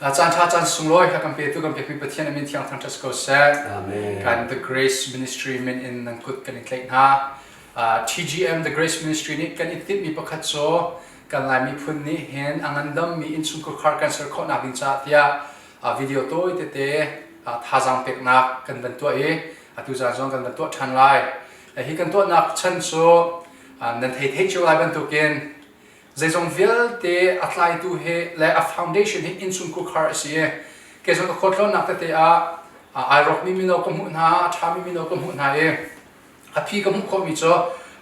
Caan ṭha caan sunglawi kha kan petu kan pekmi Pathian a min thiang thangṭhat si ko seh. Amen. Kan The Grace Ministry min in nan kut kan in tlaih hna. TGM The Grace Ministry nih kan i tinhmi pakhat cu kan Lai miphun nih hin a ngandammi innchungkhar kan ser khawhnak ding caah tiah video tawi tete thazaang peknak kan van tuah i atu zaan zong kan van tuah ṭhan lai. Hi kan tuahnak chan cu nan thei thei cio lai bantukin zeizong vialte a tlaitu hi le a foundation hi innchungkhar a si i kei zong ka khualtlawnnak tete ah ai rawkmi mino ka hmuh hna, a ṭhami mino ka hmuh hna i a phi ka hmuh khawhmi cu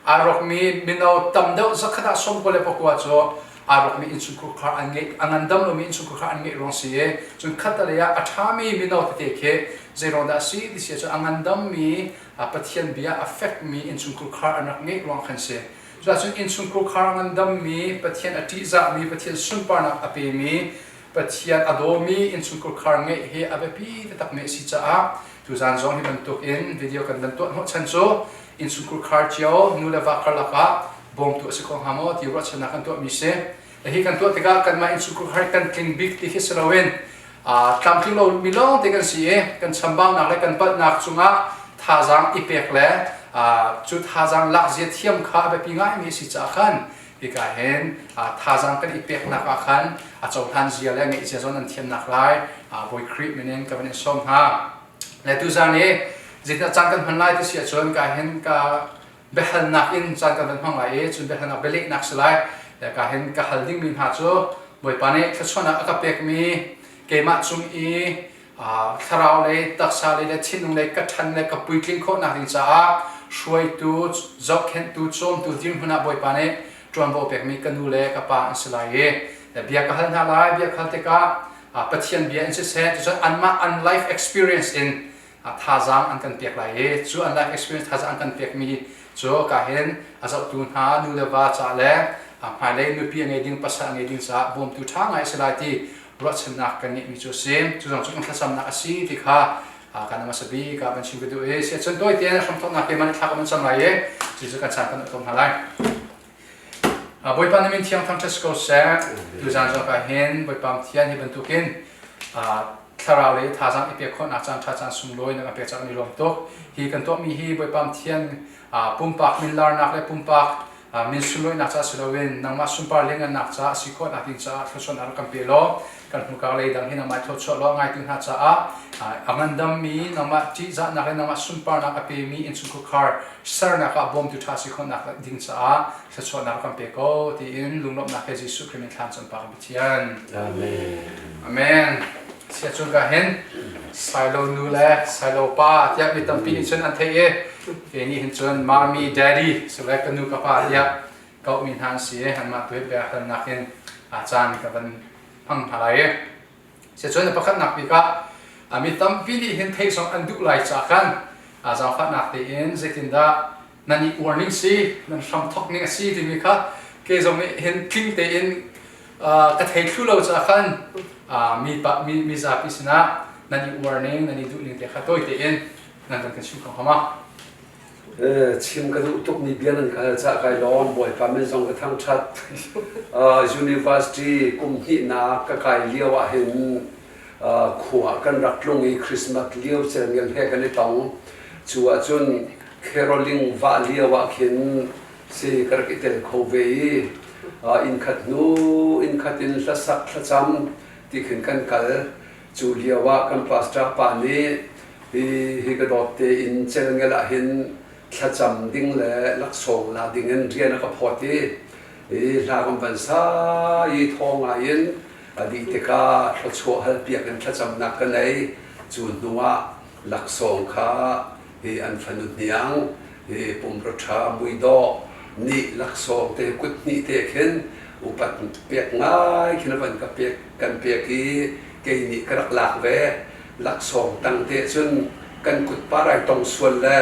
aa rawkmi mino tam deuh zakhat ah 99 cu aa rawkmi innchungkhar an ngeih a ngandam lomi innchungkhar an ngeih ruang si i cun khattelei ah a ṭhami mino tete khi zeiruang dah a si ti si ahcun a ngandammi Pathian bia a fekmi innchungkhar an rak ngeih ruang khan si. Cuahcun innchungkhar a ngandammi Pathian a ṭihzahmi Pathian sunparnak a pemi Pathian a dawmi innchungkhar ngeih hi a biapi taktakmi a si caah tuzaan zong hi bantuk in video kan van tuah hnawhchan cu innchungkhar cio nu le va karlak ah bawmtu a si kho hnga maw ti ruahchannak kan tuahmi si. Hi kan tuah tikah kanmah innchungkhar kan tling bik ti khi si loin tlamtling lo mi lawng te kan si i kan chambaunak le kan palhnak cungah thazaang i pek le cu thazaang lak zia thiam kha a biapi ngaimi a si caah khan Hika hin thazaang kan i peknak ah khan a cohlan zia le ngeih zia zong nan thiamnak lai Bawi Khrih min in ka van in sawm hna. Le tuzaan i zeitindah caan kan hman lai ti si ahcun ka hin ka biahalnak in caan kan van hmang lai i cun biahalnak bialehnak si lai. Le ka hin ka hal dingmi hna cu Bawipa nih thluachuahnak a ka pekmi keimah cung i thlarau lei, taksa lei le thinlung lei ka ṭhan le ka puitling khawhnak ding caah hruaitu, zohkhenhtu, cawmtu dirhmun ah Bawipa nih ṭuanvo pekmi ka nu le ka pa an si lai i bia ka hal hna lai. Bia ka hal tikah Pathian bia in siseh, cucun anmah an life experience in thazaang an kan pek lai i cu an life experience thazaang an kan pekmi cu ka hin a zohtu hna nu le va ca le hmailei nupi a ngei ding pasal a ngei ding caah bawmtu ṭha ngai a si lai ti ruahchannak kan ngeihmi cu a si. Cu zong cu kan thlacamnak a si ti kha kan hmasa bik ah van chim ka duh i siacun tawi tein hramthawknak te man thla kan cam lai i cu cu kan caan kan utom hna lai. Bawipa na min thiang thangṭhat si ko seh. Tuzaan zong ah hin Bawipa Pathian hi bantukin thlarau le thazaang i pek khawhnak caan ṭha caan sunglawi na kan pek caah kan i lawm tuk. Hi kan tuahmi hi Bawipa Pathian pumpak minlarnak le pumpak min sunlawinak caah si loin nangmah sunpar lianngannak caah si khawhnak ding caah thluachuahnak rak kan pe law kan hmuka lei dang hi nangmah thluachuah law ngaitu hna caah a ngandammi nangmah ṭihzahnak le nangmah sunparnak a pemi innchungkhar sernak ah bawmtu ṭha si khawhnak ding caah thluachuahnak rak kan pe ko tiin lunglawmhnak he Jesuh Khrih min thlan cam pa kan Pathian. Amen. Amen. Sia cu ka hin Silo nu le Silo pa tiah mi tampi nih cun an theih i kei nih hin cun mommy daddy sile ka nu ka pa tiah kauhmi hna an si i anmah tu hi bia halnak in caan ka van hmang hna lai i sia cun a pakhatnak bik ah mi tampi nih hin theih zong an duh lai ca khan zaangfahnak tein zeitindah nan i uar ning si nan hram thok ning a si timi kha kei zong nih hin tling tein ka thei thlu lo caah khan mi pa mi mizapi sinah nan i uar ning nan i duh ning te kha tawi tein nan kan kan chim kho hnga ma? Chim ka duh tuk mi bia nan ka hal cah kai lawm Bawipa min zong ka thangṭhat. University kum hnihnak ka kai lio ah hin khua kan rak tlung i Christmas lio celngel he kan i tong. Cu ahcun caroling vah lio ah khin si ka rak i tel kho ve i innkhat hnu innkhat in hlasak thlacam ti khin kan kal. Cu lio ah kan pastor pa nih hi hi ka dawt tein celngel ah hin thlacam ding le laksawng la ding in rian a ka phawt i hi hla kan van sa i thaw ngai in a dih tikah thluachuah halpiak in thlacamnak ka nei. Cu hnu ah laksawng kha hi an fanu hniang hi pumra ṭha muidawh nih laksawng te kut hnih te khin upat pek ngai khin a van ka pek kan pek i kei nih ka rak lak ve laksawng tang te cun kan kut par ai tong sual le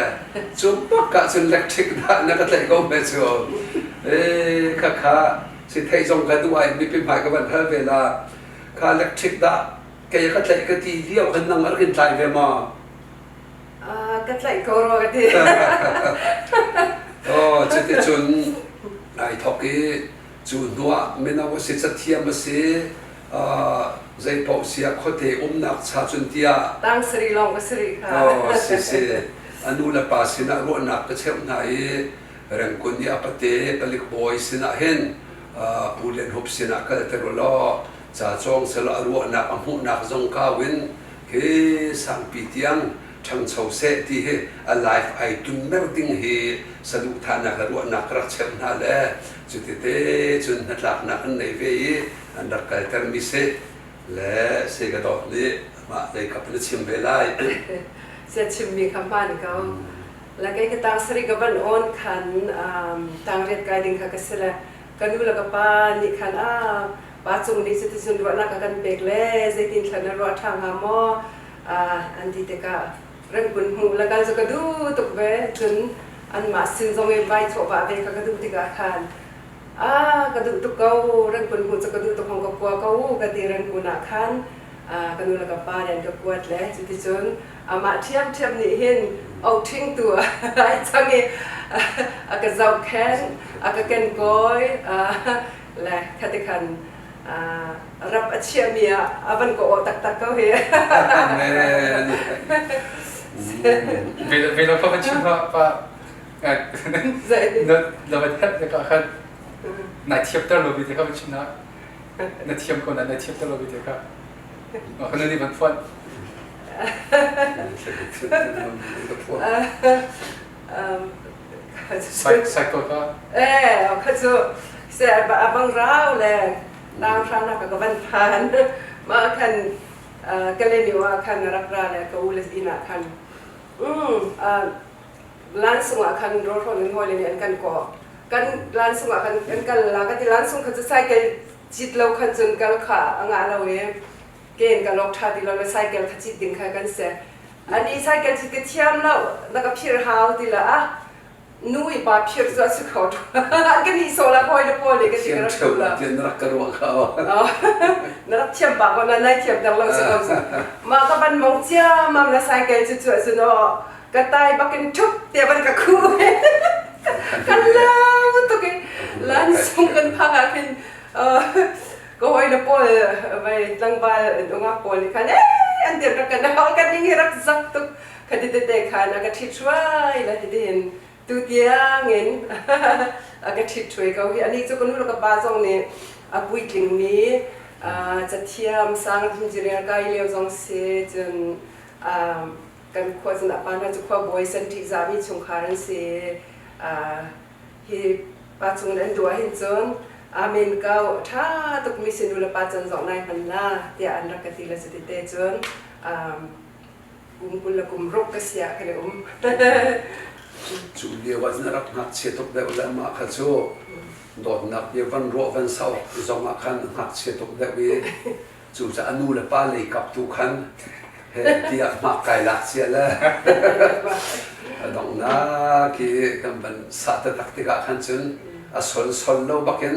cu bak ah cun electric dah na ka tlaih ko me cu e kha kha si theih zong ka duh ai mipi hmai ka van hal ve la kha electric dah kei ka tlaih ka ti lio khan nang a rak in tlai ve ma Ka tlaih ko rua ka ti. Oh, cuticun ai thawk i cu hnuah mino a si, cathiam a si, Zeipaoh siah khuate umnak cha cun tiah Tang sari lawng ka sari kha. Oh, si si. A nu le pa sinah ruahnak ka cheuh hna i Rengkun i a pate palik bawi sinah hin Pu Lian Hup sinah kalter u law ca cawng selaw a ruahnak a hmuhnak zong kau in hi sangpi tiang ṭhangcho seh ti hi a life ai tunmer ding hi saduhthahnak le ruahnak ka rak cheuh hna le cutite cun hnatlaknak an nei ve i an rak kaltermi si le se ka dawt nih mah lei kap na chim ve lai. Se chimmi kha hmaan ko. La kei ka tang sari ka van on khan tang riat kai ding kha ka si le ka nu le ka pa nih khan a pa cung nih cuticun ruahnak a kan pek le zeitin thlan na ruah ṭha hnga maw an ti tikah rengkun hmuh le kal cu ka duh tuk ve cun anmah sin zong i vai chawh vah ve kha ka duh tikah khan a ka duh tuk ko rengkun hmuh cu ka duh tuk hong ka kua ko u ka ti rengkun ah khan ka nu le ka pa nih an ka kuat le cuticun amah ṭhiamṭhiam nih hin oṭhingtu ai cang i a ka zohkhenh a ka kenkawi le khati khan rap a chiahmi ah a van ka awh taktak ko hi. Amen. Ve lo kha van chim pa pa na van help te ka khan na thiam ter lo bi te kha van chim na na thiam ko na na thiam ter lo bi te kha Kan nih van phuan. Cycle ka. Eh, kha cu se a bang rau le tang hra na ka van phan. Ma khan Kaleni wa khan rak ra le ka u le inn ah khan lan sung ah khan rawhrawn in hawi le nih an kan kawh. Kan lan sung ah khan kan kal la ka ti lan sung kha cu cycle cit lo khan cun kal kha a ngah lo i ken ka lok ṭha ti lo le cycle kha cit ding kha kan si. Ani cycle cit ka thiam lo na ka phir hau ti la a nu i pa phir cu a si kho an ka nih sawh la hawi le pawl nih ka ti ka rak duh la. Thiam rak ka ruah kha. Na rak thiam pa ko na nai thiam dang lo si ko ma ka ban mong cia mam na cycle cu cu cun aw ka tai bakin ṭhup te ban ka khu kan lau tuk i lan sung kan phak ah khin ka hawi le pawl vai tlangval nungak pawl nih khan eh an dir rak kan hau kan ning hi rak zak tuk khati tete khan a ka ṭhit hruai la hitihin tu tiang in a ka ṭhit hruai ko hi ani cu ka nu le ka pa zong nih a puitling mi cathiam sang engineer kai lio zong si cun kan khua cun a pa hna cu khua bawi san ṭihzahmi chungkhar an si hi pa cung in an duh ahhin cun amen ko ṭha tukmi si nu le pa can zong nai hman la tiah an rak ka ti le cuti te cun kum 20 le kum ruk ka si ah kan i um. Cu lio ah cun a rak ngakchia tuk deuh le amah kha cu dawtnak bia van ruah van sau zong ah khan ngakchia tuk deuh i Cucaah a nu le pa lei kap tu khan he tiah hmak kai lak cia le a donghnak i kan van sah taktak tikah khan cun a sol sol lo bakin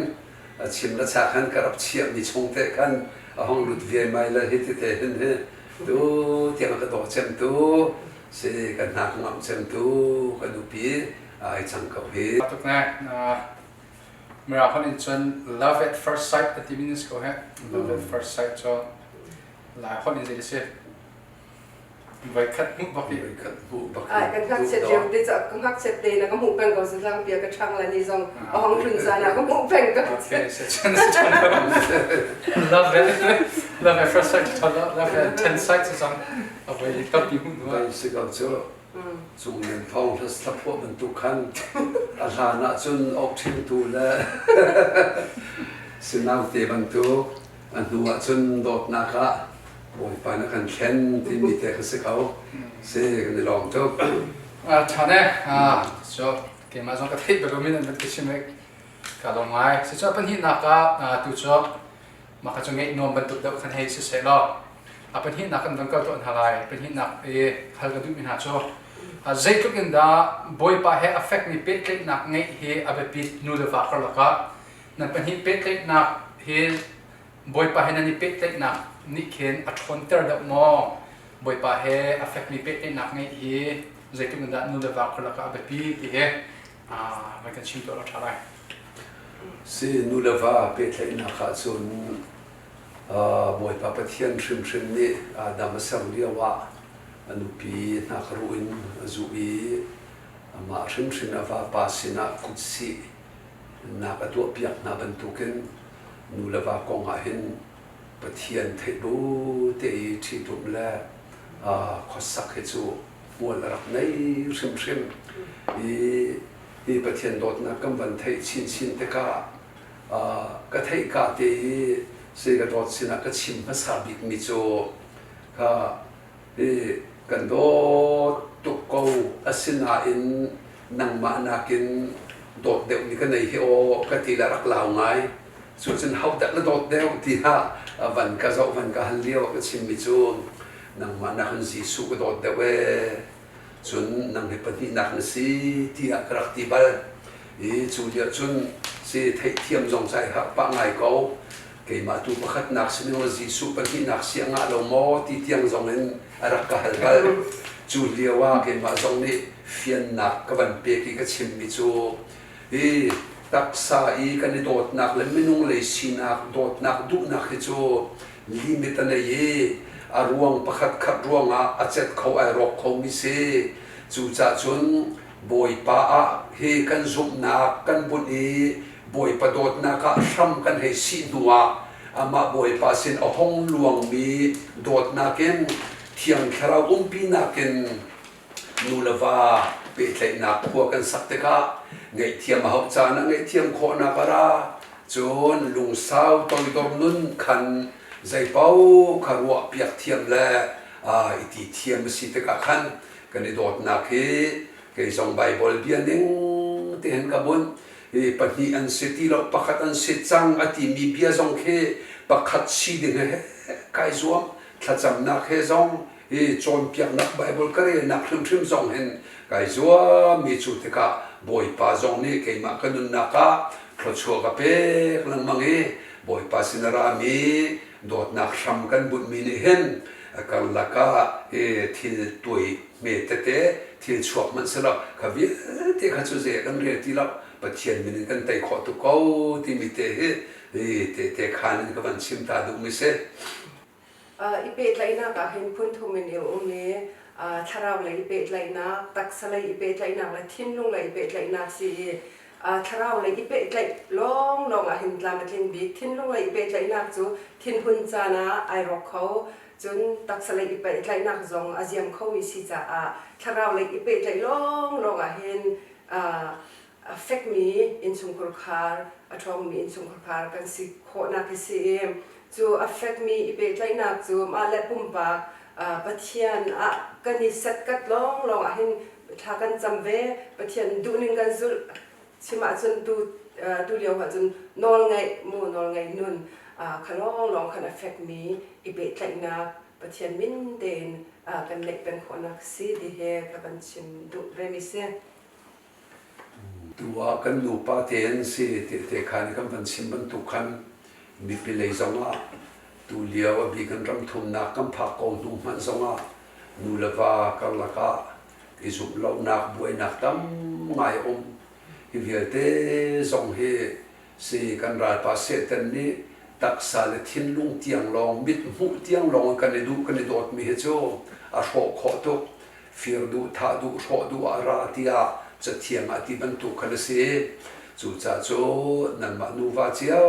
a chim le cha khan ka rak chiahmi chung te khan a hong lut ve mai le hi tete hin hi tu tiang ka daw cem tu si kan hna ka ngamh cem tu ka nupi ai cang ko hi. Tuk ne Mirang holh in cun love at first sight a timi nan si ko heh. Love at first sight cu Lai holh in zei a si? Voikhat hmuh bak i. Voikhat hmuh bak i. Kan ngakchiat lio te cu ka ngakchiat te na ka hmuh peng ko zang pia ka ṭhang la ni zong a hong tlun zan ah ka hmuh peng ko. Okay, so cun love at love at first sight love at ten sight cu zang a voi tampi hmuh hnu ah. Si ko cu. Cung Lian Thawng hlaphuah bantuk khan a hlan ahcun awkṭhingtu le sinaute bantuk a hnu ahcun dawtnak ah Bawipa na kan thlen timi te kha si ko. Si kan i lawm tuk. Ṭha ne. So keimah zong ka theih bak min an van ka chim ka lawm ngai. Si cu a pahnihnak ah tu cu Mah kha cu ngeih nuam bantuk deuh khan hei siseh law a pahnihnak kan van kal tuah hna lai. Pahnihnak i hal ka duhmi hna cu zeitluk in dah Bawipa he a fekmi pehtlaihnak ngeih hi a biapit nu le va karlak ah nan pahnih pehtlaihnak hi Bawipa he nan i pehtlaihnak nih khin a ṭhawnter deuh maw? Bawipa he a fekmi pehtlaihnak ngeih hi zeitluk in dah nu le va karlak ah a biapi ti hi van kan chim tuah law ṭha lai. Si nu le va pehtlaihnak ahcun Bawipa Pathian hrimhrim nih Adam a ser lioah a nupi hnakruh in a zuh i amah hrimhrim a vapa sinah kutsih nak a tuahpiak hna bantukin nu le va kong ah hin Pathian theih bu te i ṭhitumh le khuasak hi cu hmual a rak nei hrimhrim. I hi Pathian dawtnak kan van theih chinchin tikah ka theih ka te i si ka dawt sinah ka chim hmasa bikmi cu kha hi kan dawt tuk ko asinain nangmah nakin dawt deuhmi ka nei hi aw ka ti le rak lau ngai. Cucun hodah na dawt deuh tiah van ka zoh van ka hal lio ah ka chimmi cu nangmah nakin Jesuh ka dawt deuh ee cun nang hi pahnihnak na si tiah ka rak ti bal. I cu lio cun si theihthiam zong cai har pah ngai ko. Keimah tu pakhatnak si ning Jesuh pahnihnak si a ngah lo maw ti tiang zong in a rak ka hal bal. Cu lio ah keimah zong nih fiannak ka van pek i ka chimmi cu Hi taksa i kan i dawtnak le minung lei sinak dawtnak duhnak hi cu limit a nei i a ruang pakhat khat ruangah a cet kho ai rawk khomi si. Cucaah cun Bawipa ah hi kan zumhnak kan bunh i Bawipa dawtnak ah hram kan hei sih hnu ah amah Bawipa sin a hong luangmi dawtnak in Thiang Thlarau umpinak in nu le va pehtlaihnak khua kan sak tikah ngaihthiam a hauh caan ah ngaihthiam khawhnak a ra. Cun lungsau toidor nun khan zeipaoh kha ruahpiak thiam le i ti thiam a si tikah khan kan i dawtnak hi kei zong Baibal bia ning tein ka bunh. Hi pahnih an si ti lo pakhat an si cang a timi bia zong khi pakhat si ding he kai zuam thlacamnak he zong hi cawnpiaknak Baibal ka relnak hrimhrim zong hin kai zuammi cu tikah Bawipa zong nih keimah ka nunnak ah thluachuah ka pek lengmang i Bawipa sin a rami dawtnak hram kan bunhmi nih hin a karlak ah hi thil tuai hme tete thil chuak hmanh selaw kha vialte kha cu zei kan rel ti lo Pathian min in kan tei khawh tuk ko timi te hi hi tehte khaan in ka van chim ta duhmi si. I pehtlaihnak ah hin phun thum in i um i thlarau lei i pehtlaihnak, taksa lei i pehtlaihnak le thinlung lei i pehtlaihnak si i thlarau lei i pehtlaih lawnglawng ah hin tlam a tling bik. Thinlung lei i pehtlaihnak cu thinhun caan ah ai rawk kho, cun taksa lei i pehtlaihnak zong a ziam khomi si caah thlarau lei i pehtlaih lawnglawng ah hin a fekmi innchungkhar khar a ṭhawngmi innchungkhar khar kan si khawhnak hi si i cu a fekmi i pehtlaihnak cu mah le pumpak Pathian ah kan i setkat lawnglawng ah hin thla kan cam ve Pathian duhning kan zulh chim ahcun tu tu lio ahcun nawlngaih mu nawlngaih nun kha lawnglawng khan a fekmi i pehtlaihnak Pathian min tein kan neih peng khawhnak si ti he ka kan chim duh ve mi si. Tu ah kan nupa tein si tehte khan i kan van chim bantuk khan mipi lei zongah tulio a bik in ramthumnak kan phak ko hnu hmanh zongah nu le va karlak ah i zumh lonak buainak tam ngai a um. Hi vialte zong hi si kan ralpa Satan nih taksa le thinlung tiang lawng mit hmuh tiang lawng in kan i duh kan i dawtmi hi cu a hrawh khawh tuk. Fir duh, thah duh, hrawh duh ah ra tiah Cathiang ah ti bantuk khan a si. Cucaah cu nanmah nuva cio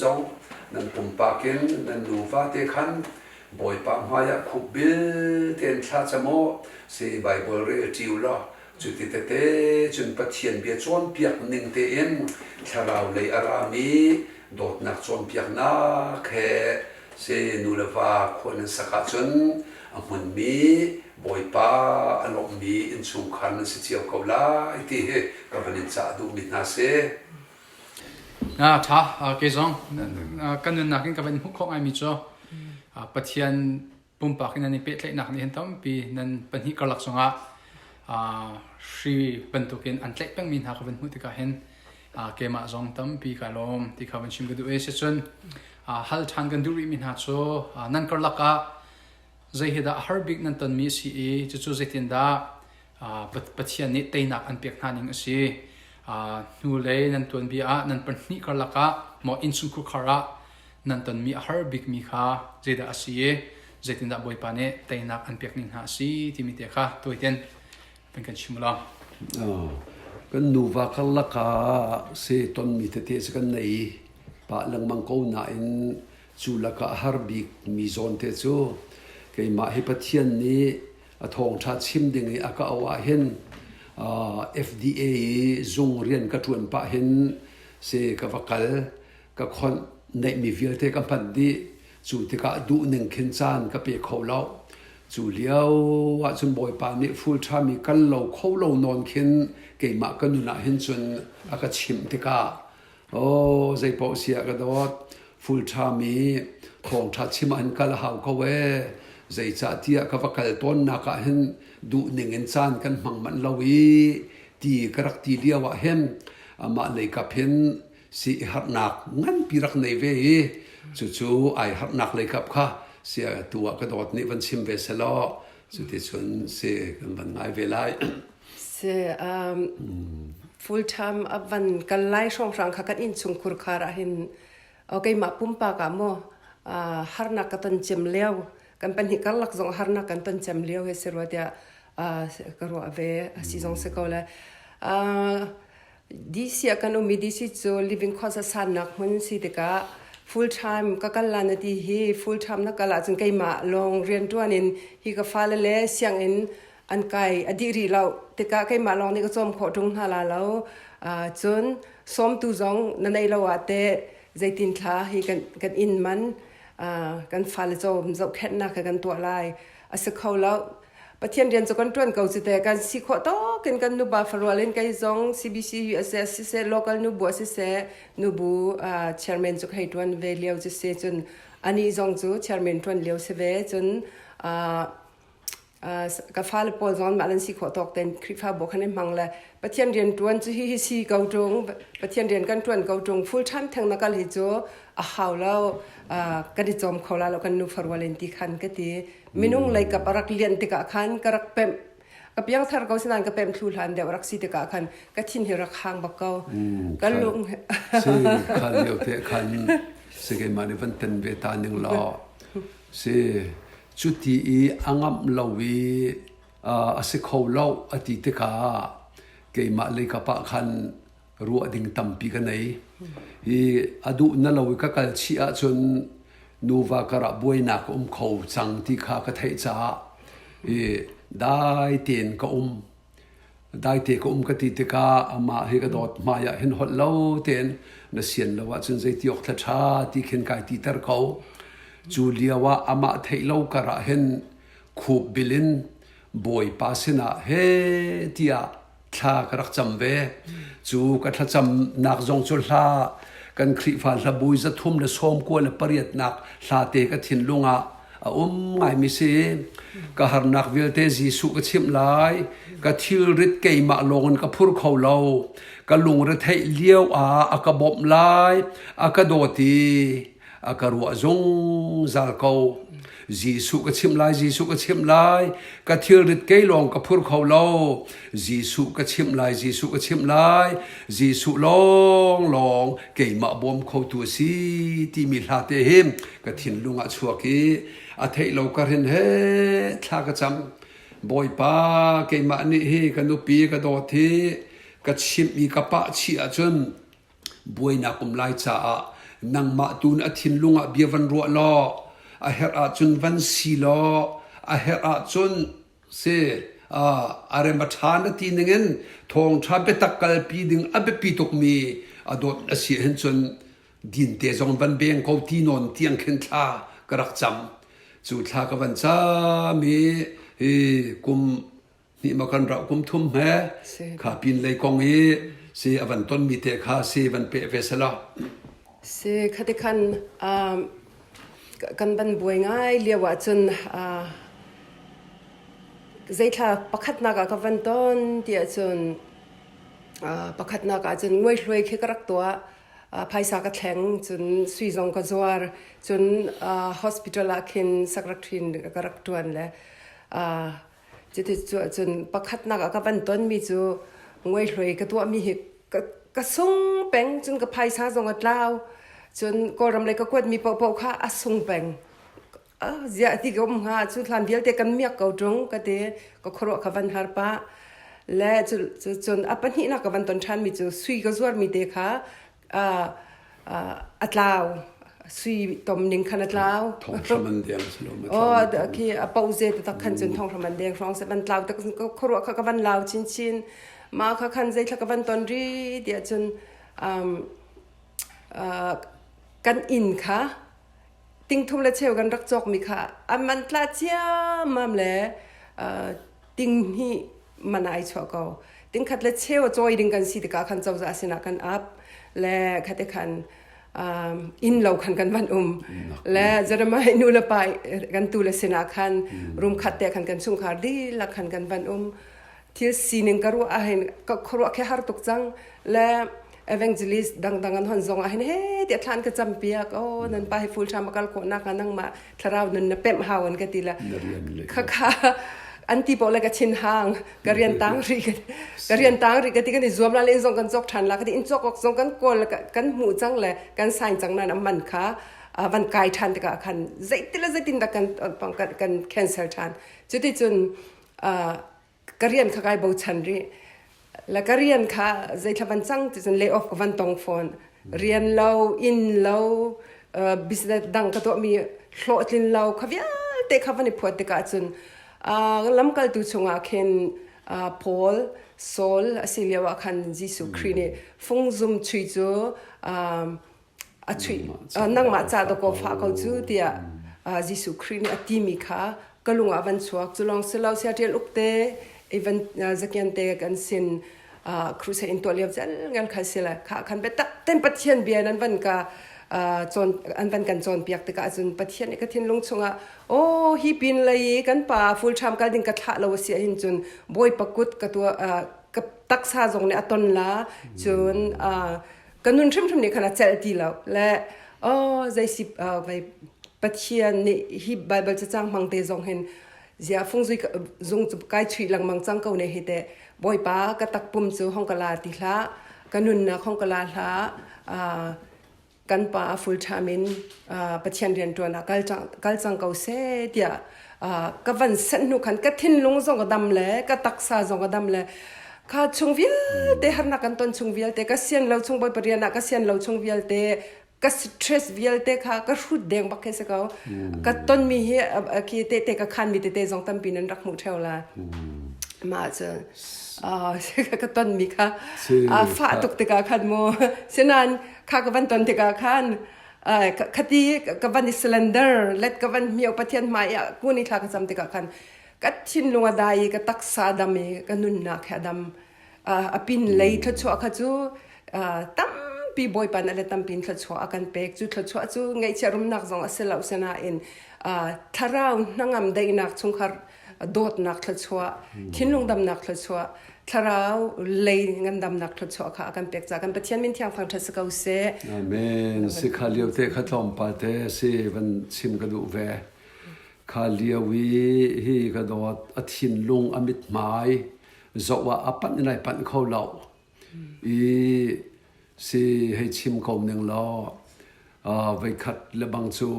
zong nan pumpak in nan nuva te khan Bawipa hmaiah khukbil tein thla cam u, si Baibal rel ṭi u law cuti tete cun Pathian bia cawnpiak ning tein thlarau lei a rami dawtnak cawnpiaknak he Si nu le va khua nan sak ahcun a hmunmi Bawipa a lawmhmi innchungkhar nan si cio ko lai ti hi ka van in cah duhmi hna si. Ṭha kei zong kan nunnak in ka van hmuh khawh ngaimi cu Pathian pumpak in nan i pehtlaihnak nih hin tampi nan pahnih karlak zongah hri bantukin an tlaih pengmi hna ka van hmuh tikah hin keimah zong tampi ka lawm ti kha van chim ka duh i sicun hal ṭhan kan duh rihmi hna cu nan karlak ah zei hi dah har bik nan tonmi a si i cucu zeitindah Pathian nih teinak an pek hna ning a si hnulei nan tuanbia ah nan pahnih karlak ah maw innchungkhar ah. nan tonmi a har bikmi kha zeidah a si i zeitindah Bawipa nih teinak an pek ning hna a si timi te kha tawiten kan kan chim law. Kan nuva karlak ah se tonmi tete cu kan nei pah lengmang ko nain cu lakah a har bik mi zawn te cu keimah hi Pathian nih a thawngṭha chim ding i a ka auh ah hin FDA i zung rian ka ṭuan pah hin se ka va kal ka khonh neihmi vialte ka hman dih cu tikah duhning khin caan ka pe kho lo cu lio ahcun Bawipa nih full time i kal lo kho lo nawn khin keimah ka nun ah hin cun a ka chimh tikah Oh, zeipaoh si ah ka dawt. Full time i thawngṭha chim ah hin kal a hau ko ee. Zeicahtiah ka va kal tawnnak ah hin duhning in caan kan hmang manh lo i ti ka rak ti lio ah hin amah leikap hin si i harnak nganpi rak nei ve i cucu ai harnak leikap kha sia tu ah ka dawt nih van chim ve selaw cuticun si kan van ngai ve lai. Si, um, full time a van kal lai hrawnghrang kha kan innchungkhur khar ah hin keimah pumpak ah maw harnak ka ton cem lio kan pahnih karlak zong harnak kan ton cem lio he si rua tiah ka ruah ve a si zong si ko le DC ah kan um i DC cu living cost a sannak hmun si tikah full time ka kal la na ti hi full time na kal ahcun keimah lawng rianṭuan in hi ka fale le sianginn an kai a dih rih lo tikah keimah lawng nih ka cawm khawh ṭung hna la lo cun sawmtu zong na nei lo ah teh zeitin thla hi kan kan inn man kan fale cawm zohkhenhnak he kan tuah lai a si kho lo Pathian rian cu kan ṭuan ko cu te kan si khawh tawk in kan nupa farual in kei zong CBC USA siseh local nubu siseh nubu chairman cu hei ṭuan ve lio cu si cun ani zong cu chairman ṭuan lio si ve cun ka fale pawl zong mah nan si khawh tawk ten Khrihfabu khan in hmang le Pathian rian ṭuan cu hi hi si ko ṭung Pathian rian kan ṭuan ko ṭung full time theng na kal hi cu a hau lo kan i cawm kho la lo kan nu farual in ti khan ka ti minung lei kap a rak lian tikah khan ka rak pemh ka piangthar ko sinain ka pemh thlu hlan deuh rak si tikah khan ka thin hi rak hang bak ko ka lung si khan lio te khan si keimah nih van ten ve ta ning law si cuti i a ngamh lo i a si kho lo a ti tikah keimah lei kap ah khan ruah ding tampi ka nei. Hi a duh na lo i ka kal chih ahcun nuva karah buainak a um kho cang ti kha ka theih caah i dai tein ka um. Daite ka um ka ti tikah amah hi ka dawt hmai ah hin holh lo tein na sian lo ahcun zeiti awk thla ṭha ti khin kai titer ko. Cu lio ah amah theih lo kar ah hin khup bil in Bawipa sinah he tiah thla ka rak cam ve. Cu ka thlacamnak zong cu hla kan Khrihfa hlabui 398nak hla te ka thinlung ah a um ngaimi si. Ka harnak vialte Jesuh ka chimh lai. Ka thilrit keimah lawngin ka phur kho lo. Ka lungretheih lio ah a ka bawmh lai. A ka dawt i a ka ruah zungzal ko. Jesuh ka chimh lai, Jesuh ka chimh lai, ka thilrit kei lawng ka phur kho lo. Jesuh ka chimh lai, Jesuh ka chimh lai, Jesuh lawng lawng keimah bawm khotu a si timi hla te hi ka thinlung ah chuak i a theih lo ka rin he thla ka cam. Bawipa keimah nih hi ka nupi ka dawt hi ka chimh i ka pah chih ahcun buainak um lai caah nangmah tu na thinlung ah bia van ruah law a herh ahcun van si law a herh ahcun si a rem a ṭha na ti ningin thawngṭha biatak kalpi ding a biapi tukmi a dawt a si hin cun dinte zong van beng ko ti nawn tiang khin thla ka rak cam cu thla ka van cam i hi kum Nih ma kan rauh kum thum he kha pin lei kong i si a van ton mi te kha si van pe ve sela. Si khati khan kan van buai ngai lio ah cun zeithla pakhatnak ah ka van ton ti ahcun pakhatnak ah cun nguaihluai khi ka rak tuah phaisa ka thleng cun sui zong ka zuar cun hospital ah khin secretary ka rak ṭuan le Cuti cu ahcun pakhatnak ah ka van tonmi cu nguaihluai ka tuahmi hi ka, ka sung peng cun ka phaisa zong a tlau. Cun Kawlram lei ka kuatmi paohpaoh kha a sung peng. Ziah ti ka um hnga cu hlan vialte kan miak ko ṭung ka ti ka khuaruah kha van har pah. Le cun a pahnihnak ka van ton ṭhanmi cu sui ka zuarmi te kha a tlau sui tom ning khan a tlau thonghram an deng si lo oh khi a po ze tak khan cun thonghram an deng hrawng se van tlau tak khuaruah kha ka van lau chin chin ma kha khan zei thla ka van ton ri tiah cun kan inn kha tingthum le cheu kan rak cawk mi kha a man tla ciammam le ting hnih man ai chuah ko tingkhat le cheu a cawi ding kan si tikah khan cozah sinah kan ap le khate khan inn lo khan kan van um le Jeremiah nu le pa kan tu le sinah khan room khat te khan kan chungkhar dihlak khan kan van um thil sining ka ruah ahhin ka khuaruah khi har tuk cang le evangelist dangdang an hon zong ahhin he tiah thlan ka cam piak oh nan pa hi full time akal khawh nak nangmah thlarau nun na pemh hau an ka ti la kha kha an ti po le ka chin hang ka rian tang ri ka rian tang ri ka ti kan i zuam la le in zong kan cok than la ka ti in cok ok zong kan kawl kan hmuh cang le kan sign cang nan man kha van kai than tikah khan zeitin le zeitin dah kan kan cancel than cuti cun ka rian kha kai bochan rih la ka rian kha zeithla van cang ti cun lay off ka van tong fawn rian lo inn lo business dang ka tuahmi hlawhtlin lo kha vialte kha van i phuat tikah cun lamkaltu chungah khin Paul Saul a si lio ah khan Jesuh Khrih nih fungzum chui cu a chuih nangmah ca dawkaw fah ko cu tiah Jesuh Khrih nih a timi kha ka lung ah van chuak cu lawng si lo sia ṭial uk te even zakian te kan sin crusade in tuah lio zel ngan kha si le kha khan biatak ten Pathian bia nan van ka cawn an van kan cawnpiak tikah cun Pathian nih ka thinlung chungah oh hi pin lei kan pa full time kal ding ka thlah lo a si ahhin cun Bawipa kut ka tua ka taksa zong nih a ton la cun ka nun hrimhrim nih khan a celh ti lo le oh zei si vai Pathian nih hi Bible cacang hmang te zong hin zia fungzui zung cu kai chuih lengmang cang ko ne hi te Bawipa ka takpum cu hong ka la ti hlah ka nunnak hong ka la hlah kan pa a full time in Pathian rian ṭuan ah kal cang ko seh tiah ka van sanh hnu khan ka thinlung zong a dam le ka taksa zong a dam le kha chung vialte harnak kan ton chung vialte ka sian lo chung Bawipa rian ah ka sian lo chung vialte ka stress vialte kha ka hrut deng bak khi si ko ka tonmi hi khi tete ka khanmi tete zong tampi nan rak hmuh theo la mah cu ka tonmi kha fah tuk tikah khan mu sinan kha ka van ton tikah khan khati ka van i cylinder let ka van hmio Pathian hmai ah kun i thla ka cam tikah khan ka thinlung a dai i ka taksa a dam i ka nunnak he a dam a pin lei thluachuah kha cu tampi Bawipa nih le tampi in thluachuah a kan pek cu thluachuah cu ngaihchiah rumnak zong a si lo sinain thlarau hnangam daihnak chungkhar dawtnak thluachuah thinlung damnak thluachuah thlarau lei ngandamnak thluachuah kha a kan pek ca kan Pathian min thiang thangṭhat si ko seh. Amen. Si kha lio te kha tlawmpal te si van chim ka duh ve. Kha lio i hi ka dawt a thinlung a mithmai zoh ah a panh in ai panh kho lo. I si hei chim ko ning law voikhat le bang cu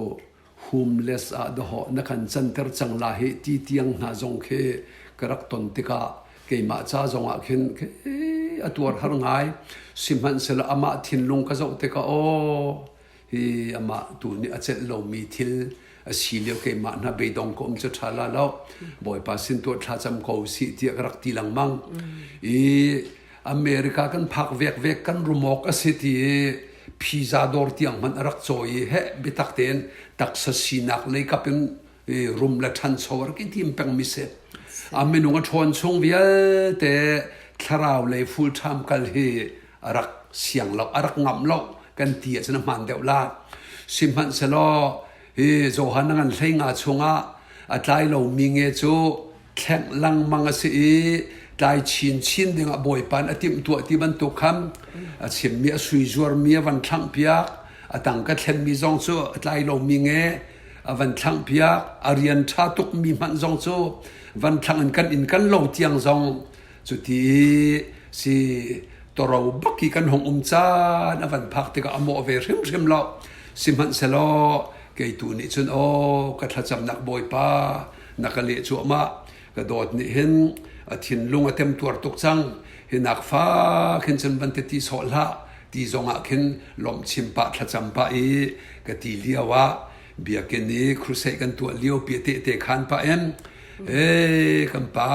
homeless ah dahawh na kan canter cang la hi ti tiang hna zong khi ka rak ton tikah keimah ca zong ah khin a tuar har ngai sihmanhsehlaw amah thinlung ka zoh tikah aw hi amah tu nih a celh lomi thil a si lio keimah hna beidong ka um cu ṭha la lo bawipa sin tuah thlacam ko sih tiah ka rak ti lengmang i America kan phak vek vek kan rumawk a si ti i pizza dawr tiang hmanh a rak cawi i heh biatak tein taksa sinak lei kap in rum le ṭhancho a rak i tim pengmi si. A minung a ṭhawn chung vialte thlarau lei full time kal hi a rak siang lo, a rak ngamh lo kan ti ahcun a hmaan deuh la. Sihmanhsehlaw hi Johan a ngan hlei nga chungah a tlai lomi nge cu thlengh lengmang a si i tlai chinchin dingah Bawipa nih a timhtuah ti bantuk khan a chimmi a sui zuarmi a van thlangh piak a tangka thlenmi zong cu a tlai lomi nge a van thlangh piak a rian ṭha tukmi hmanh zong cu van thlang in kan inn kan lo tiang zong cuti si. Toro bak i kan hong um caan a van phak tikah a mawh ve hrimhrim lo. Sihmanhsehlaw kei tu nih cun aw ka thlacamnak Bawipa na ka leh cuahmah ka dawt nih hin a thinlung a temtuar tuk cang hi nak fak hin cun van ti sawh hlah ti zongah khin lawmh chim pah thlacam pah i ka ti lio ah biakinn i crusade kan tuah lio pi tehte khan pah in ee kan pa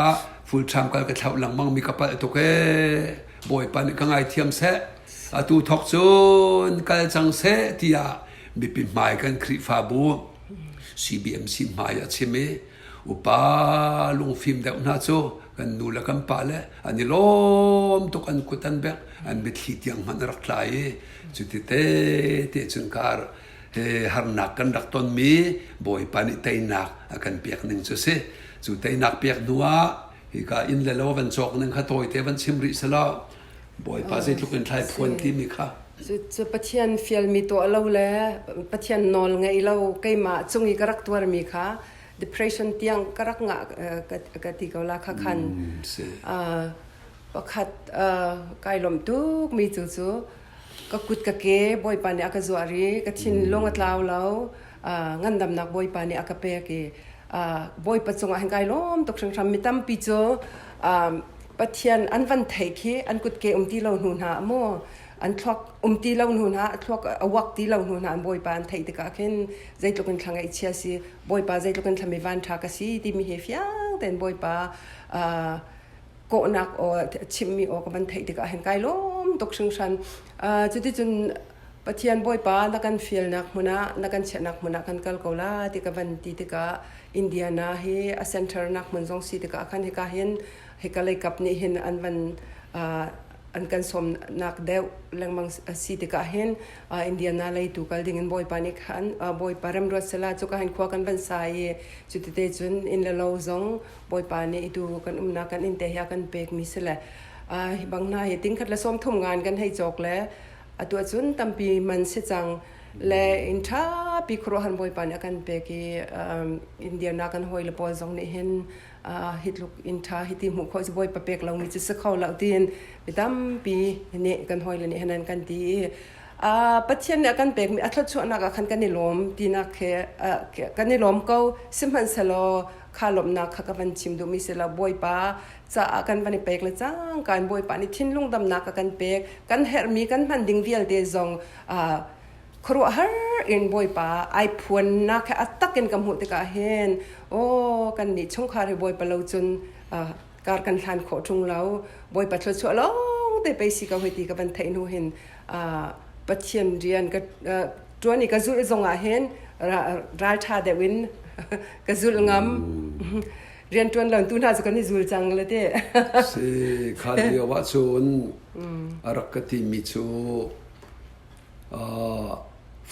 full time kal ka thlauh lengmang mi ka palh tuk ee bawipa nih ka ngaithiam seh atu thok cun kal cang seh tiah mipi hmai kan Khrihfabu CBMC hmai a chim i upa lungfim deuh hna cu kan nu le kan pa le an i lawm tuk an kut an bek an mitthli tiang hmanh a rak tla i cuti te te cun kar he harnak kan rak tonmi Bawipa nih teinak a kan pek ning cu si. Cu teinak pek hnu ah hika inn le lo van cawk ning kha tawite van chim rih selaw Bawipa zeitluk in thlai phuan timi kha. Cu Pathian fialmi tuah lo le Pathian nawl ngeih lo keimah cung i ka rak tuarmi kha depression tiang ka rak ngah ka ti ko la kha khan pakhat kai lawmh tuk mi cu cu Ka kut ka ke Bawipa nih a ka zuar i ka thinlung a tlau lo. Ngandamnak Bawipa nih a ka pek i Bawipa cungah hin kai lawm tuk hringhran. Mi tampi cu Pathian an van theih khi an kutke um ti lo hnu hna maw an thluak um ti lo hnu hna thluak a uak ti lo hnu hna an Bawipa an theih tikah khin zeitluk in thla ngaihchia si Bawipa zeitluk in thlami van ṭha ka si timi hi fiang tein Bawipa kawhnak aw chimhmi aw ka van theih tikah hin kai lawm tuk hringhran. Cuticun Pathian Bawipa na kan fialnak hmun ah na kan chiahnak hmun ah kan kal ko la ti ka van ti tikah Indiana hi a center nak hmun zong si tikah khan hika hin hika lei kap nih hin an van an kan sawmnak deuh lengmang a si tikah hin Indiana lei tu kal ding in Bawipa nih khan Bawipa remruat sela cuka hin khua kan van sa i cutite cun inn le lo zong Bawipa nih itu kan umnak kan inn te hi a kan pekmi si le hi bang hna hi tingkhat le 30 ngan kan hei cawk le atu ahcun tampi man si cang le inn ṭhapi khuaruahhar Bawipa nih a kan pek i Indiana kan hawi le pawl zong nih hin hi tluk inn ṭha hi ti hmuh khawh cu Bawipa pek lomi cu si kho lo tiin mi tampi nih kan hawi le nih hin an kan ti i Pathian nih a kan pekmi a thluachuahnak ah khan kan i lawm tinak he kan i lawm ko sihmanhsehlaw kha lawmhnak kha ka van chim duhmi si lo Bawipa caah kan van i pek le cang kan Bawipa nih thinlung damnak a kan pek kan herhmi kan hman ding vialte zong khuaruahhar in Bawipa ai phuannak he a tak in ka hmuh tikah hin aw kan nih chungkhar hi Bawipa lo cun kar kan hlan khawh ṭung lo Bawipa thluachuah lawng te pei si ko hei ti ka van theih hnu hin Pathian rian ka ṭuan i ka zulh zongah hin ralṭha deuh in ka zulh ngam rian ṭuan lo tu hna cu kan i zul cang le te si kha lio ah cun a rak ka timi cu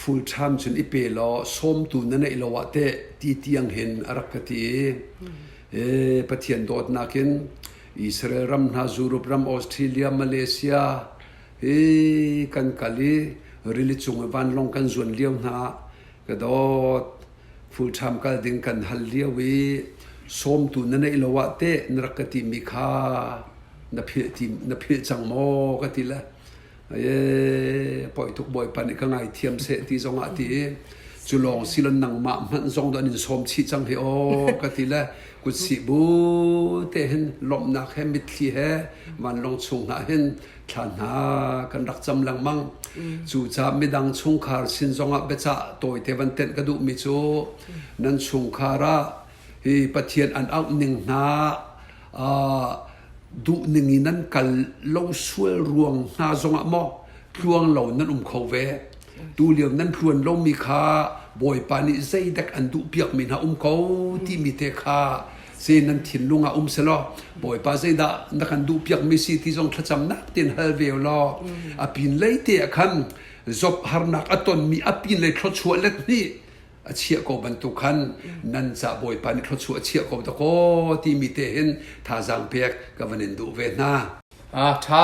full time cun i pe law sawmtu na neih lo ah teh ti tiang hin a rak ka ti e Pathian dawtnak in Israel ram hna Europe ram Australia Malaysia hi kan kal i rili cung i vanlawng kan zuan lio hna ka dawt full time kal ding kan hal lio i sawmtu na neih lo ah teh na rak ka timi kha na philh ti na philh cang maw ka ti le e poi tuk bawipa nih ka ngaithiam seh ti zong ah ti i cu lawng silon nangmah hmanh zong do an in sawm chih cang hi aw ka ti le kutsih bu te hin lawmhnak he mitthli he vanlawng chung hna hin thla hna kan rak cam lengmang cu ca midang chungkhar sin zongah biacah tawite van tenh ka duhmi cu nan chungkhar ah hi Pathian an auh ning hna duh ning in nan kal lo sual ruang hna zongah maw tluang lo nan um kho ve tu lio nan tluan lomi kha Bawipa nih zeidek an duh piakmi hna um ko timi te kha si nan thinlung ah um selaw Bawipa zeidah na kan duh piakmi si ti zong thlacamnak tin hal ve law a pin lei te ah khan job harnak a tonmi a pin lei thluachuah let hnih a chiah ko bantuk khan nan ca Bawipa nih thluachuah a chiah ko dakaw timi te hin thazaang pek ka van in duh ve hna. A ṭha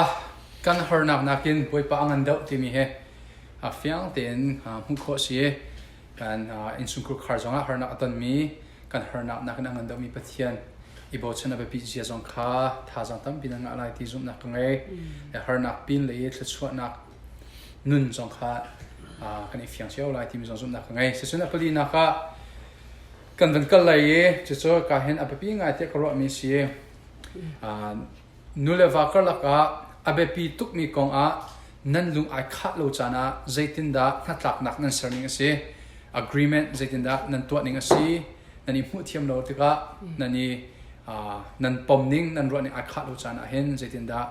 kan harnak nakin Bawipa a ngan deuh timi hi a fiang tein hmuh khawh si. Kan innchungkhar zongah harnak a tonmi kan harnak nakin a ngan deuhmi Pathian. i bochan a biapit zia zong kha thazaang tampi na ngah lai ti zumhnak ka ngei. Le harnak pin le i thluachuahnak nun zong kha kan i fiang cio lai timi zong zumhnak ka ngei. Sicun a palinak ah kan van kal lai i cucu ka hin a biapi ngai tiah ka ruahmi si. Nu le va karlak ah a biapi tukmi kong ah nan lung ai khah lo caan ah zeitindah hnatlaknak nan ser ning a si? Agreement zeitindah nan tuah ning a si? Nan i hmuh thiam lo tikah nan i nan pom ning, nan ruah ning ai khah lo caan ah hin zeitindah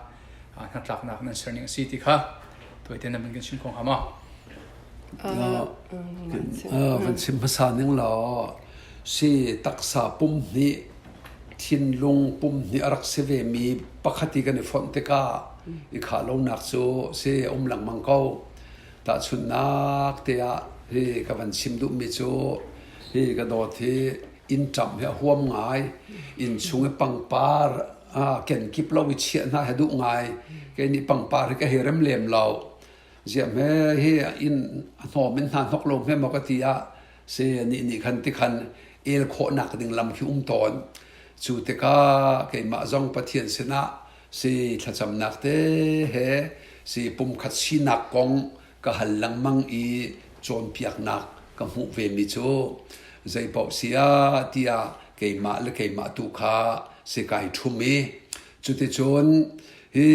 hnatlaknak nan ser ning a si ti kha tuaite nan van kan chim kho hnga maw? Van chim hmasa ning law si taksa pum hnih thinlung pum hnih a rak si vemi pakhat i kan i fonh tikah i khah lonak cu si a um lengmang ko. Tahchunhnak te ah hi ka van chim duhmi cu hi ka dawt hi inn ṭamh hi a huam ngai. Inn chung i pangpar kenkip lo i chiah hna hi duh ngai. Kei nih pangpar hi ka hei rem lem lo. Ziah hme hi inn a hnawm in hna hnok lo hme maw ka ti ah si nih nih khan tikhan el khawhnak ding lam khi um tawn. Cu tikah keimah zong Pathian sinah si thlacamnak te he si pumkhat sinak kong ka hal lengmang i cawnpiaknak ka hmuh vemi cu zeipaoh si ah tiah keimah le keimah tu kha si kai ṭhum i cuticun hi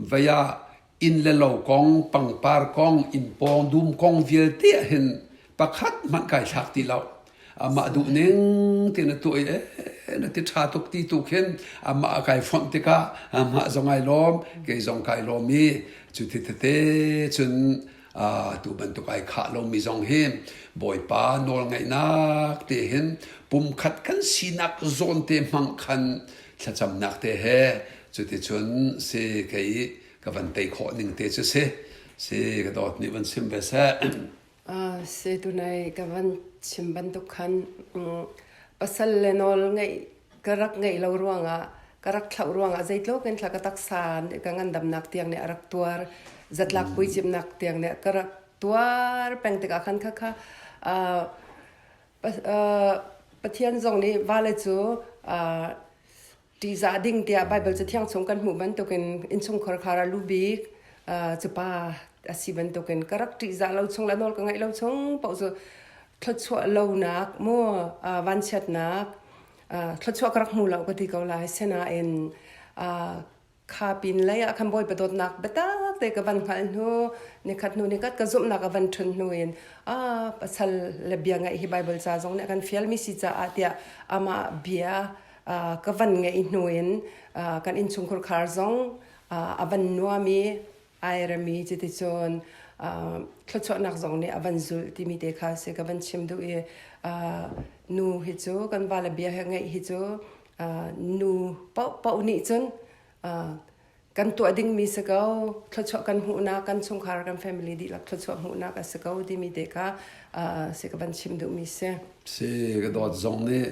vei ah inn le lo kong, pangpar kong, inn pawng dum kong vialte ah hin pakhat hmanh kai thlak ti lo. Amah duh ning ti na tuah i na ti ṭha tuk ti tu khin amah a kai fonh tikah amah zong ai lawm, kei zong kai lawm i cuti tete cun tu bantuk ai khah lomi zong hi Bawipa nawlngaihnak te hin pumkhat kan sinak zawn te hmang khan thlacamnak te he cuticun si kei ka van tei khawh ning te cu si si ka dawt nih van sim ve seh. Si tunai ka van chim bantuk khan pasal le nawl ngeih ka rak ngeih lo ruangah ka rak thlauh ruangah zeitluk in thla ka taksa ka ngandamnak tiang nih a rak tuar zatlak puicimnak tiang nih ka rak tuar peng tikah khan kha kha Pathian zong nih vale cu Ṭihzah ding tiah Baibal Cathiang chung kan hmuh bantukin innchungkhar khar ah lu bik cu pa a si bantukin ka rak ṭihzah lo chung le nawl ka ngaih lo chung paoh cu thluachuah lonak mu vanchiatnak thluachuah ka rak hmu lo ka ti ko lai. Sinain kha pin lei ah khan Bawipa dawtnak biatak te ka van hngalh hnu nikhat hnu nikhat ka zumhnak a van ṭhun hnu in a pasal le bia ngaih hi Bible ca zong nih a kan fialmi si caah tiah amah bia ka van ngeih hnu in kan innchungkhar khar zong a van nuam i ai remi cuticun thluachuahnak zong nih a van zulh timi te kha si ka van chim duh i nu hi cu kan vale bia he ngeih hi cu nu paohpaoh nih cun kan tuah dingmi si ko thluachuah kan hmuhnak kan chungkhar kan family dihlak thluachuah hmuhnak a si ko timi te kha si ka van chim duhmi si. Si ka dawt zong nih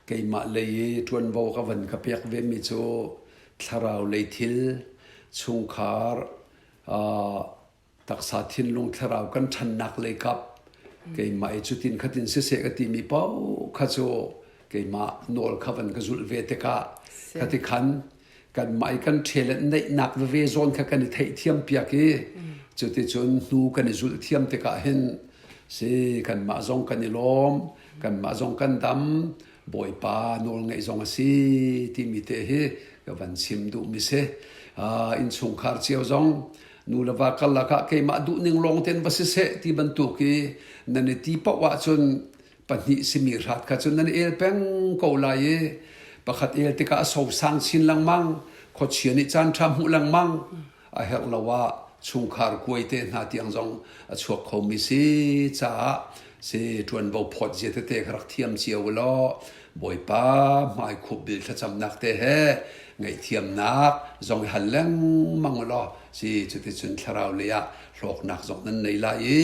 keimah lei i ṭuanvo ka van ka pek vemi cu thlarau lei thil chungkhar taksa thinlung thlarau kan ṭhannak lei kap keimah i cutin khatin siseh ka timi paoh kha cu keimah nawl kha van ka zulh ve tikah khati khan kanmah i kan ṭhel neihnak veve zawn kha kan i theihthiam piak i cuticun hnu kan i zulh thiam tikah hin si kanmah zong kan i lawm kanmah zong kan dam Bawipa nawlngaih zong a si timi te hi ka van chim duhmi si. Innchungkhar cio zong nu le va karlak ah keimah duhning lawng ten va siseh ti bantuk i nan i ti paoh ahcun pahnih simi hrat kha cun nan el peng ko lai i pakhat el tikah a sosang chin lengmang khuachia nih caan ṭha hmuh lengmang a herh lo ah chungkhar kuai te hna tiang zong a chuak khomi si caah si ṭuanvo phawt zia tete kha rak thiam cio u law Bawipa hmaikhup bil thlacamnak te he ngaihthiamnak zong i hal lengmang u law si cuticun thlarau lei ah hlawknak zong nan nei lai i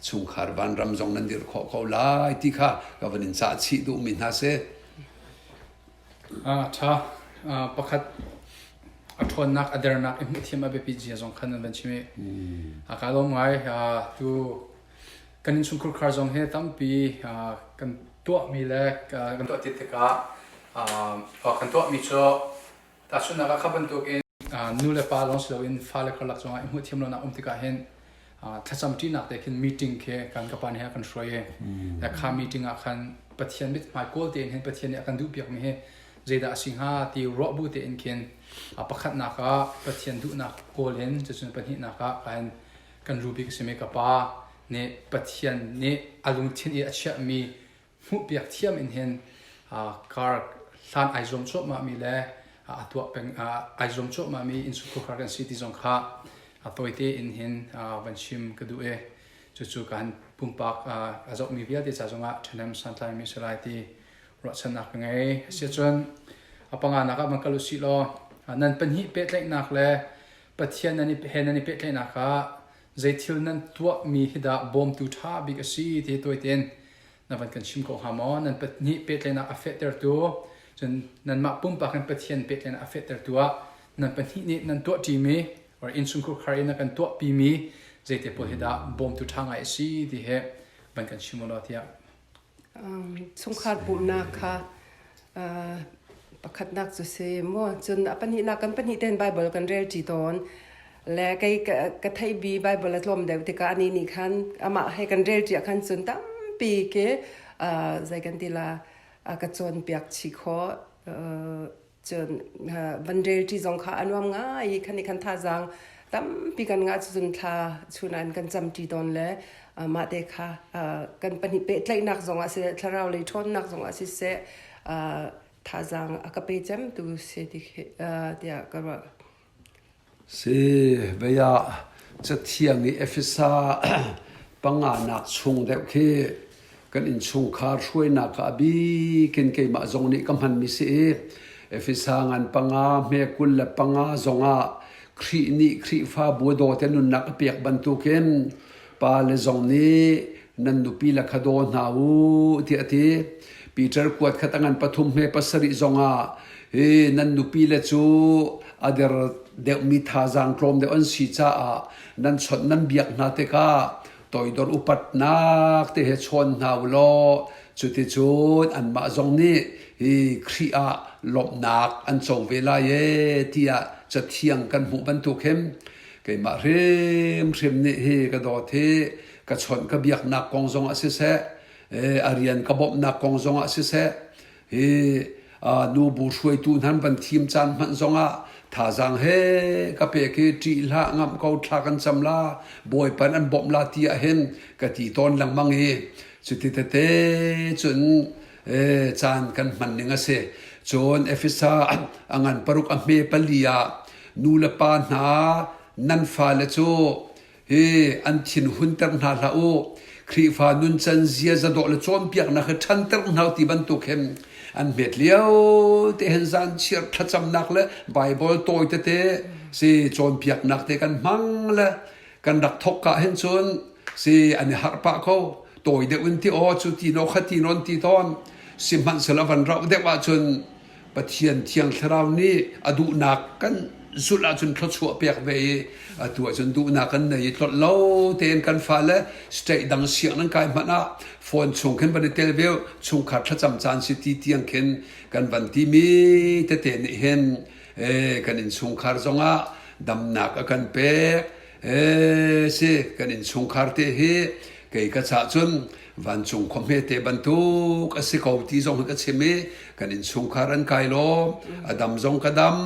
chungkhar vanram zong nan dirh khawh ko lai ti kha ka van in cah chih duhmi hna si. Ṭha. Pakhat a ṭhawnnak a dernak i hmuhthiam a biapit zia zong khan an van chim i a ka lawm ngai. Tu kan innchungkhar zong hi tampi kan tuahmi le kan tuah ti tikah. Kan tuahmi cu tahchunhnak ah kha bantukin nu le pa lawng si loin fale karlak zongah i hmuh thiam lonak um tikah hin thlacam ṭinak te khin meeting khi kan ka pa nih a kan hruai i kha meeting ah khan Pathian mithmai kawl tein hin Pathian nih a kan duhpiakmi hi zeidah a si hnga ti ruah bu tein khin pakhatnak ah Pathian duhnak kawl in cucun pahnihnak ah kan kan lu bik a simi ka pa nih Pathian nih a lungthin i a chiahmi hmuhpiak thiam in hin kar hlan ai zuam cuahmahmi le a tuah peng ai zuam cuahmahmi innchungkhar kan si ti zong kha a tawite in hin van chim ka duh i cucu kan pumpak a zohmi vialte ca zongah ṭhahnem santlaimi si lai ti ruahchannak ka ngei. Asiahcun a panganak ah van kal usih law nan pahnih pehtlaihnak le Pathian nan i he nan i pehtlaihnak ah zei thil nan tuahmi hi dah bawmtu ṭha bik a si ti tawi tein na van kan chim ko hnga maw? Nan pahnih pehtlaihnak a fehtertu cun nanmah pumpak in Pathian pehtlaihnak a fehtertu ah nan pahnih nih nan tuahṭimi or innchungkhar khar in na kan tuahpimi zeite pawl hi dah bawmtu ṭha ngai a si ti he van kan chim u law tiah Chungkhar pumhnak kha pakhatnak cu si maw cun a pahnihnak kan pahnih tein Baibal kan rel ṭi tawn le kei ka theihbi Baibal a tlawm deuh tikah anih nih khan amah he kan rel ṭi ah khan cun tampi khi zei kan ti la a ka cawnpiak chih khawh. Cun van relṭi zong kha a nuam ngai i khan i khan thazaang tampi kan ngah cun thla chun ah kan camṭi tawn le mah te kha kan pahnih pehtlaihnak zongah siseh thlarau lei ṭhawnnak zongah siseh thazaang a ka pe cemtu si ti tiah ka ruah. Si, vei ah Cathiang i Efesa panganak chung deuh khi kan innchungkhar hruainak ah a bik in keimah zong nih ka hmanmi si i Efesa ngan panga hme 25 zongah Khrih nih Khrihfabu a dawt i nunnak a pek bantukin pale zong nih nan nupi le kha daw hna u tiah a ti. Peter kuat khat a ngan pathum hme pasarih zongah hi nan nupi le cu a der deuhmi thazaang tlawm deuh an si caah nan chawnh nan biak hna tikah toidor upatnak te he chawn hna u law cuticun anmah zong nih hi Khrih ah lawmhnak an co ve lai ee tiah cathiang kan hmuh bantuk hin keimah hrimhrim nih hi ka dawt hi ka chawnh ka biaknak kong zongah siseh a rian ka bawmhnak kong zongah siseh hi nubu hruaitu hna van thim caan hmanh zongah thazaang he ka pek hi ṭih hlah ngamh ko thla kan cam la bawipa an bawmh la ti ah hin ka ti tawn lengmang i cuti tete cun caan kan hman ning a si cun Efesa a ngan paruk a hme pali ah nu le pa hna nan fale cu hi an thin hunter hna hlah u Khrihfa nuncan ziaza dawh le cawnpiaknak hi ṭhanter hna ti bantuk hin an hmet lio te hin zan chiar thlacamnak le Bible tawi tete si cawnpiaknak te kan hmang le kan rak thok ka hin cun si an i harh pah ko tawi deuh in ti aw cu ti no kha ti non ti tawn sihmanhsehlaw van rauh deuh ahcun Pathian Thiang Thlarau nih a duhnak kan zulh ahcun thluachuah pek ve i atu ahcun duhnak kan nei i tlolh lo tein kan fale state dang siang nan kai hmanh ah phone chung khin van i tel ve chungkhar thlacam caan si ti tiang khin kan van timi tete nih hin kan innchungkhar zongah damnak a kan pek si kan innchungkhar te hi kei ka cah cun vancung khua hmete bantuk a si ko ti zong hi ka chim i kan innchungkhar an kai lawm a dam zong ka dam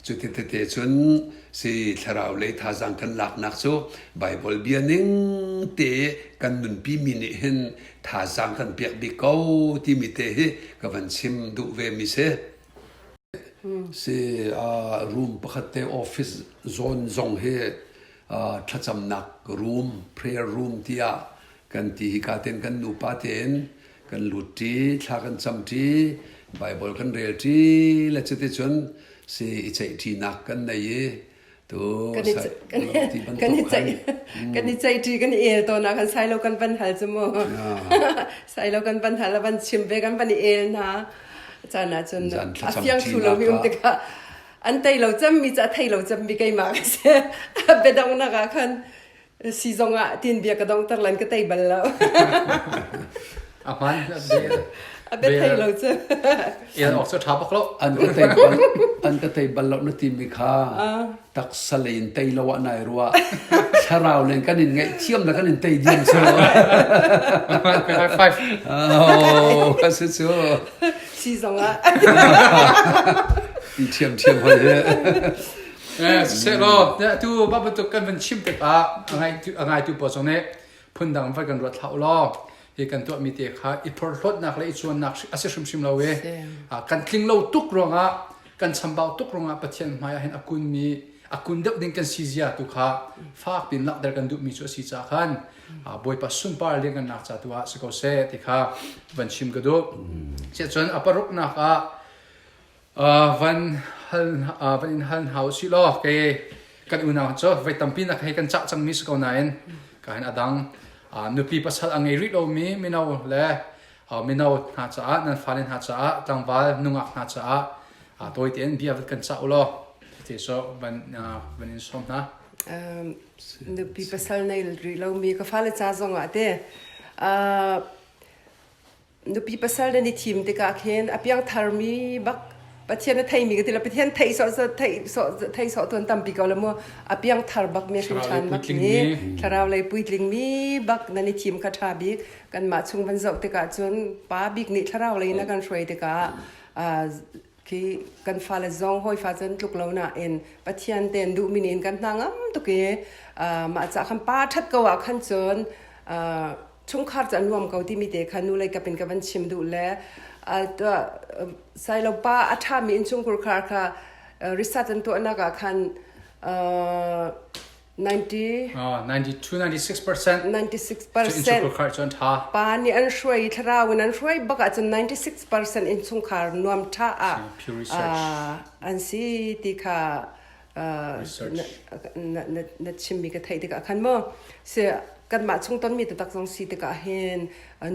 cuti tete cun si thlarau lei thazaang kan laknak cu Bible bia ning te kan nunpi mi nih hin thazaang kan pek bik ko timi te hi ka van chim duh ve mi si. Si room pakhat te office zone zong hi thlacamnak room prayer room tiah kan ti hika ten kan nupa tein kan lut ṭi thla kan cam ṭi Bible kan rel ṭi le cuticun si i ceih ṭinak kan nei i tu kan i ceih kan i ceih ṭi kan i el tawn ah kan sailo kan van hal cu mu sailo kan van hal van chim ve kan van i el hna caan ah cun a fiang thlu lomi um tikah an tei lo cemmi cu a thei lo cemmi keimah ka si biadonghnak ah khan Si zong ah tin bia ka dongter lan ka tei bal lo. A hmaan. A bia thei lo cu. El awk cu ṭha bak lo. An ka tei bal an ka tei bal lo na timi kha taksa lei in tei lo ah nai ruah. Thlarau len kan in ngaih thiam na kan in tei diam cu. High five. Oh, ka si cu. Si zong ah. I thiam thiam hoi he. Eh, siseh law, tu ba bantuk kan van chim tikah a ngai a ngaitu pawl zong nih phundang va kan ruat hlah u law hi kan tuahmi te kha i phorhlawtnak le i cuannak a si hrimhrim lo i kan tling lo tuk ruangah kan chambau tuk ruangah Pathian hmai ah hin a kunmi a kun deuh ding kan si zia tu kha fak piin langhter kan duhmi cu a si caah khan Bawipa sunpar lianngannak ca tu ah si ko seh ti kha van chim ka duh. Cun a paruknak ah Van hal van in hal hna usih law kei kan unau cu voi tampi nak hei kan cah cangmi si ko nain ka hin a dang nupi pasal a ngei rih lomi mino le mino hna caah nan fale hna caah tlangval nungak hna caah tawi tein bia kan cah u law ti so van van in sawm hna. Nupi pasal nei rih lomi ka fale ca zong ah te Nupi pasal nan i thim tikah khin a piangtharmi bak Pathian a theimi ka ti lo Pathian theih sawh theih sawh theih sawh tuan tampi ko la mu a piangthar bak mi hrim ṭhan bak mi thlarau lei puitling mi bak nan i thim kha ṭha bik kanmah chung van zoh tikah cun pa bik nih thlarau lei in a kan hruai tikah khi kan fale zong hawi fa cun tluk lo nain Pathian ten duhmi nih in kan hna ngam tuk i mah ca khan pa ṭhat ko ah khan cun chungkhar cu a nuam ko timi te kha nu lei kap in ka van chim duh le sailo pa a ṭhami innchungkhur khar kha research an tuahnak ah khan 90 92 96% 96% innchungkhar cu an ṭha pa nih an hruai thlarau in an hruai bak ahcun 96% innchungkhar nuam ṭha ah an si ti kha na chimmi ka theih tikah khan maw si kanmah chung tonmi taktak zong si tikah hin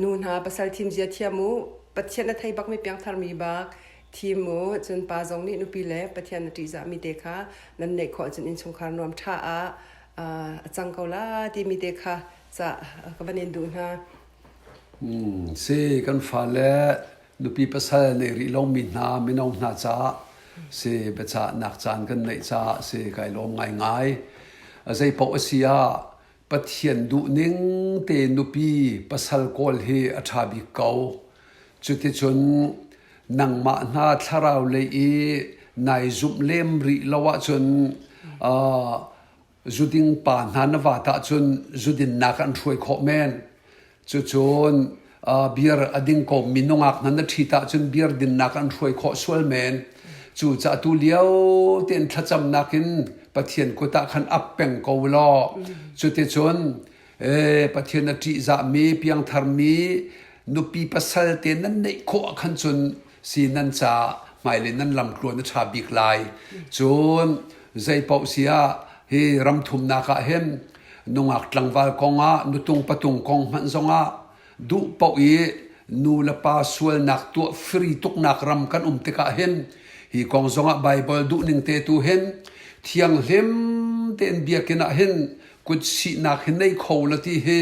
nu hna pasal thim zia thiam u Pathian a thei bakmi piangtharmi bak thim u cun pa zong nih nupi le Pathian a ṭihzahmi te kha nan neih khawh cun innchungkhar nuam ṭha ah a cang ko la timi te kha ca ka van in duh hna. Si kan fale nupi pasal nei rih lomi hna mino hna caah si biachahnak caan kan neih caah si kai lawm ngaingai. A zei paoh a si ah Pathian duhning te nupi pasal kawl hi a ṭha bik ko. Cuticun nangmah hna thlarau lei i nai zumh lem rih lo ahcun uh, zuding pa hna na vat ahcun zudinnak an hruai khawh men. Cucun beer a ding ko mi nungak hna na ṭhit ahcun beer dinnak an hruai khawh sual men. Cucaah tu lio tein thlacamnak in Pathian kut ah khan ap peng ko law. Cuticun Pathian a ṭihzahmi piangtharmi nupi pasal te nan neih khawh ah khan cun si nan ca hmailei nan lamtluan a ṭha bik lai. Cun zeipaoh si ah hi ramthumnak ah hin nungak tlangval kong ah nutung patung kong hmanh zongah duh paoh i nu le pa sualnak tuah free tuknak ram kan um tikah hin hi kong zongah Baibal duhning te tu hin thianghlim tein biakinn ah hin kutsihnak hi nei kho la ti hi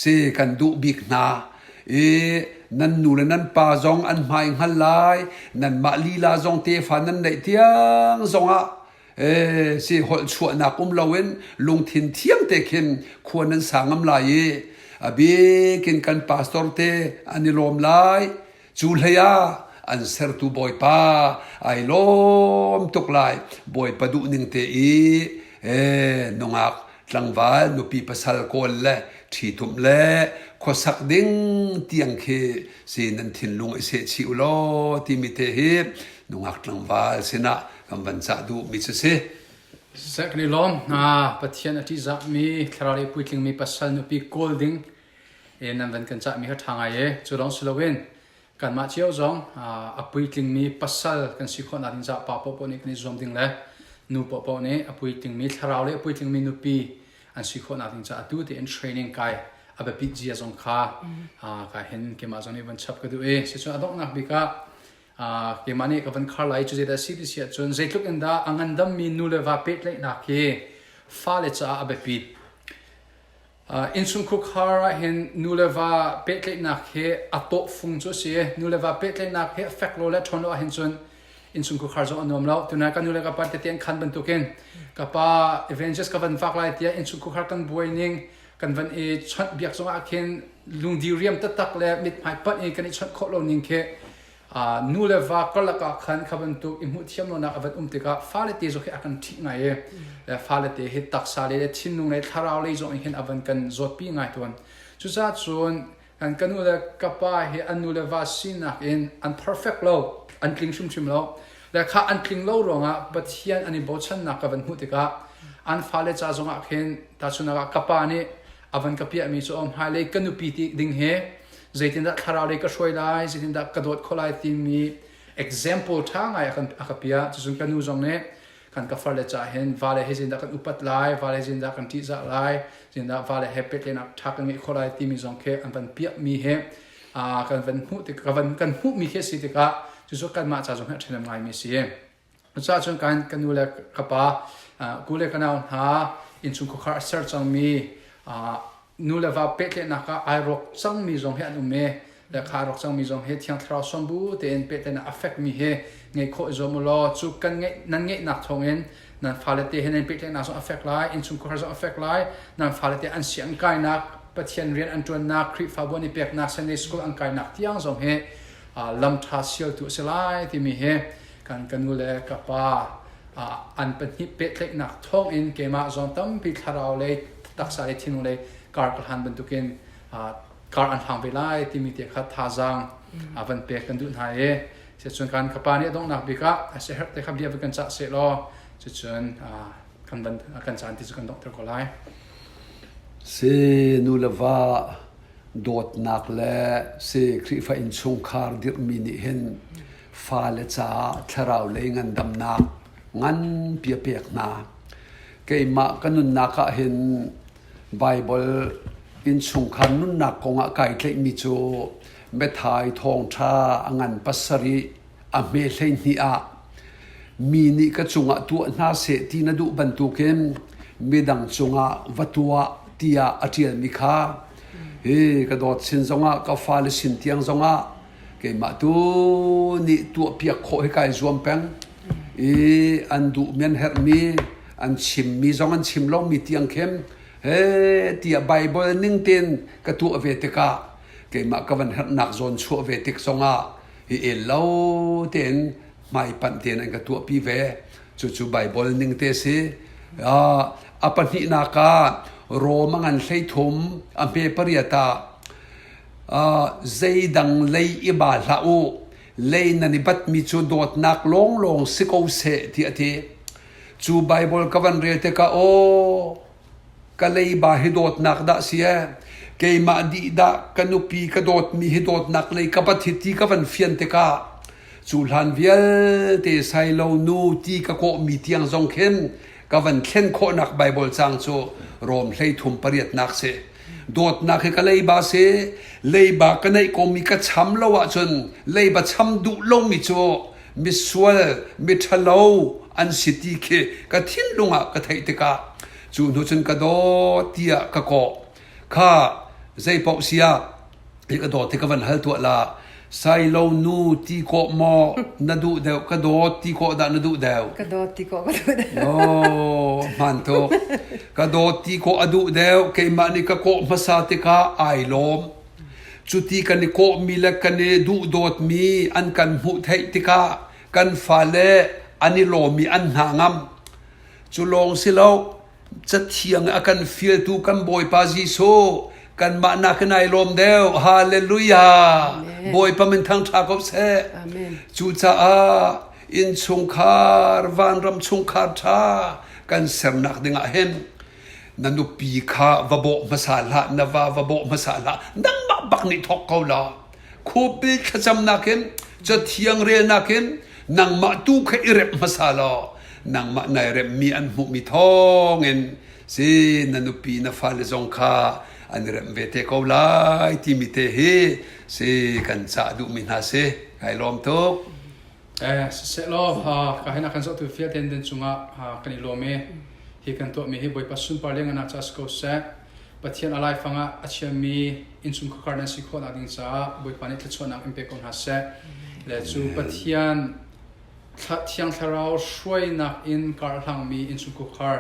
si kan duh bik hna i nan nu le nan pa zong an hmai hngal lai nanmah lila zong tefa nan neih tiang zongah si holh chuahnak um loin lungthin thiang te khin khua nan sa ngam lai i a bikin kan pastor te an i lawm lai Cu hlei ah an sertu Bawipa ai lawm tuk lai. Bawipa duhning te i nungak tlangval nupi pasal kawl le ṭhitumh le khuasak ding tiang khi si nan thinlung i seh chih u law timi te hi nungak tlangval sinah kan van cah duhmi cu si. Siseh kan i lawm hna Pathian a ṭihzahmi thlarau lei puitlingmi pasal nupi kawl ding e nan van kan cahmi kha ṭha ngai e cu lawng si loin kanmah cio zong a puitlingmi pasal kan si khawhnak ding caah pa paohpaoh nih kan i zuam ding le nu paohpaoh nih a puitlingmi thlarau le a puitlingmi nupi an si khawhnak ding caah atu tein training kai a biapit zia zong kha ka hin keimah zong nih van chap ka duh i sicun a donghnak bik ah keimah nih ka van khar lai cu zeidah si ti si ahcun zeitluk in dah a ngandammi nu le va pehtlaihnak hi fale caah a biapit. Innchungkhar ah hin nu le va pehtlaihnak hi a tawhfung cu a si. Nu le va pehtlaihnak hi a fek lo le ṭhawn lo ahhin cun innchungkhar zong a nuam lo. Tunai ka nu le ka pa tete an khan bantukin ka pa evangelist ka van vak lai tiah innchungkhar kan buai ning kan van i chawnh biak zong ah khin lungdi riam taktak le mithmai panh in kan i chawnh khawh lo ning khi nu le va karlak ah khan kha bantuk i hmuh thiam lonak a van um tikah fale te zong hi a kan ṭhih ngai i le fale te hi taksa le thinlung le thlarau lei zong in hin a van kan zawtpi ngai tawn. Cucaah cun kan ka nu le ka pa hi an nu le va sinak in an perfect lo, an tling hrimhrim lo. Le kha an tling lo ruangah Pathian an i bochannak ka van hmuh tikah an fale ca zongah khin tahchunhnak ah ka pa nih a van ka piahmi cu um hmailei ka nupi ti ding hi zeitindah thlarau lei ka hruai lai zeitindah ka dawt khawh lai timi example ṭha ngai a kan a ka piah cucun ka nu zong nih kan ka farle ca hin vale he zeitindah kan upat lai vale zeitindah kan ṭihzah lai zeitindah vale he pehtlaihnak ṭha kan ngeih khawh lai timi zong khi an van piahmi hi kan van hmuh tik ka van kan hmuhmi khi a si tikah cucu kanmah ca zong hi a ṭhahnem ngaimi a si. Cucaah cun kan ka nu le ka pa ku le ka nau hna innchungkhar a ser cangmi nu le va pehtlaihnak ah ai rawk cangmi zong hi an um i le kha rawk cangmi zong hi Thiang Thlarau sawmbu tein pehtlaihnak a fekmi hi ngeih khawh i zuam u law cu kan ngeih nan ngeihnak thawngin nan fale te he nan pehtlaihnak zong a fek lai innchungkhar zong a fek lai nan fale te an sianginn kainak Pathian rian an ṭuannak Khrihfabu an i peknak Sunday school an kainak tiang zong hi lam ṭha sialtu a si lai timi hi kan ka nu le ka pa an pahnih pehtlaihnak thawngin keimah zong tampi thlarau lei taksa lei thinlung lei kar ka hlan bantukin kar an hlang ve lai timi te kha thazaang a van pek kan duh hna i cucun kan ka pa nih a donghnak bik ah a siaherh te kha bia van kan cah seh law cucun kan van kan caan ti cu kan donghter ko lai. Si nu le va dawtnak le si Khrihfa innchungkhar dirhmi nih hin fale caah thlarau lei ngandamnak nganpi a pek hna. Keimah ka nunnak ah hin Baibal innchungkhar nunnak kongah kai tlaihmi cu Matthai thawngṭha a ngan pasarih a hme 12 ah mi nih ka cungah tuah hna seh ti na duh bantukin midang cungah va tuah tiah a ṭialmi kha hi ka dawt sin zongah ka fale sin tiang zongah keimah tu nih tuahpiak khawh hi kai zuam peng i an duhmi an herhmi an chimmi zong an chim lomi tiang khin he tiah Baibal ning tein ka tuah ve tikah keimah ka van herhnak zawn chuah ve tik zongah hi el lo tein hmaipanh tein an ka tuahpi ve cucu Baibal ning te si a pahnihnak ah Rom a ngan 13 a hme pariat ah Zeidang lei i ba hlah u, lei nan i batmi cu dawtnak lawnglawng si ko seh ti a ti. Cu Baibal ka van rel tikah aw ka leiba hi dawtnak dah si ee, keimah dih dah ka nupi ka dawtmi hi dawtnak lei ka bat hi ti ka van fian tikah cu hlan vialte sailo nu ti ka kawhmi tiang zong khin ka van thlen khawhnak Baibal caang cu Rom 13 pariatnak si. Dawtnak hi ka leiba si. Leiba ka neih komi ka cham lo ahcun leiba cham duh lomi cu misual, miṭhalo an si ti khi ka thinlung ah ka theih tikah cu hnu cun ka dawt tiah ka kawh. Kha zeipaoh si ah hi ka dawt hi ka van hal tuah la sailo nu ti kawh maw na duh deuh ka dawt ti kawh dah na duh deuh ka dawt ti kawh ka duh deuh oh hmaan tuk ka dawt ti kawh a duh deuh keimah nih ka kawh hmasa tikah ai lawm cuti kan i kawhmi le kan i duh dawtmi an kan hmuh theih tikah kan fale an i lawm i an hna ngam cu lawng si lo Cathiang a kan fialtu kan Bawipa Jesuh kanmah nakin ai lawm deuh. Hallelujah. Bawipa min thangṭha ko seh. Cucaah innchungkhar vanram chungkhar ṭha kan sernak dingah hin na nupi kha va bawh hmasa hlah na va va bawh hmasa hlah nangmah bak nih thawk ko law Khuapil thlacamnak in cathiang relnak in nangmah tu kha i rep hmasa law nangmah nai remmi an hmuhmi thawngin si na nupi na fale zong kha an i remh ve te ko lai timi te hi si kan cah duhmi hna si kai lawm tuk. Eh, siseh law ka hin a kan zohtu vialte nan cungah kan i lawm i hi kan tuahmi hi Bawipa sunpar lianganak ca si ko seh. Pathian a laifang ah a chiami innchungkhar nan si khawhnak ding caah Bawipa nih thluachuahnak in pe ko hna seh. Le cu Pathian Thiang Thlarau hruainak in karhlangmi innchungkhar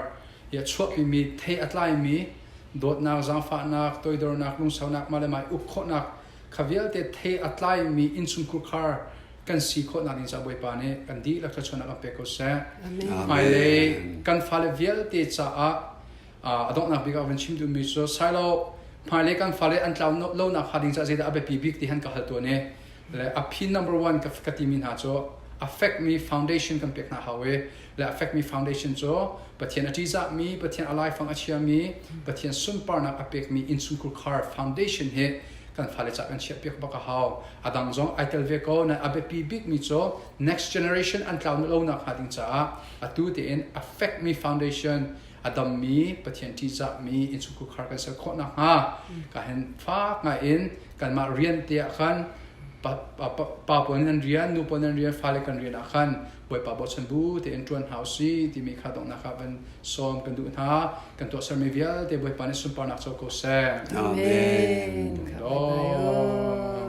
i a chuahpimi thei a tlaimi dawtnak, zaangfahnak, toidornak, lungsaunak, mah le mah i uk khawhnak kha vialte thei a tlaimi innchungkhar kan si khawhnak ding caah Bawipa nih kan dihlak thluachuahnak kan pek ko seh. Hmailei kan fale vialte caah a donghnak bik ah van chim duhmi cu Sailo hmailei kan fale an tlau lonak hnga ding caah zeidah a biapi bik ti han ka hal tuan i le a phi number one ka, ka timi hna cu a fekmi foundation kan pek hna hau i le a fekmi foundation cu Pathian a ṭihzahmi Pathian a laifang a chiami Pathian sunparnak a pekmi innchungkhar khar foundation hi kan fale ca kan chiah piak bak a hau a dang zong ai tel ve ko na a biapi bikmi cu next generation an tlau lonak hnga ding caah atu tein a fekmi foundation a dammi Pathian ṭihzahmi innchungkhar kan ser khawh nakhnga ka hin fak ngai in kanmah rian te ah khan pa, pa, pa pawl nan rian nu pawl nan rian fale kan rian ah khan Bawipa bochan bu tein ṭuan hna usih timi kha donghnak ah van sawm kan duh hna kan tuahsermi vialte Bawipa nih sunparnak co ko seh. Amen. Amen.